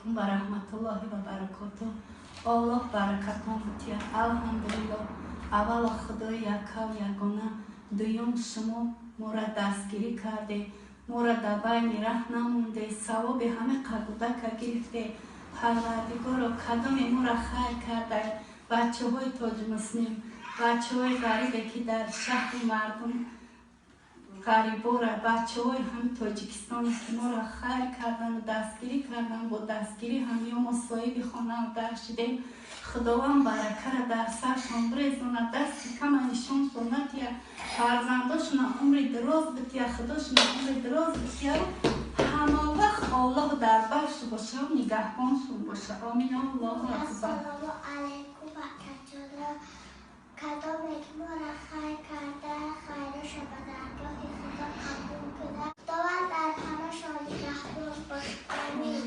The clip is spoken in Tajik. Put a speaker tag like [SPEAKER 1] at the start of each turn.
[SPEAKER 1] Алайкум ва раҳматуллоҳи ва баракоту. Аллоҳ баракатон бутия. Алҳамдулиллоҳ. Аввало Худои яккав ягона, дуюм шумо моро дастгирӣ карде, моро дар байни раҳ намонде, савоби ҳама қагудака гирифте. Парвардигоро, кадоме моро хайр карда, бачаҳои тоҷмуслим, бачаҳои ғарибе, ки дар шаҳри мардум ғарибора, бачаҳои ҳами Тоҷикистоне, ки моро хайр кардану дастгирӣ кардан, бо дастгирӣ ҳамё мо соҳиби хонаву дар шудем. Худованд баракара дар саршон бирезонад, дасти кама нишоншон натия, фарзандошона умри дароз бития, худошона умри дароз бития. Ҳама вақт Аллоҳ дар баршу боша, нигаҳбоншон боша. Омин. Аллоҳу акбар.
[SPEAKER 2] Ассалому алайкум, бакаҷоно. Кадоме ки моро хайр карда, хайраша ба даргоҳи Худо қабул кунад. Худованд дар паноҳшон нигаҳбон бошад. Амин.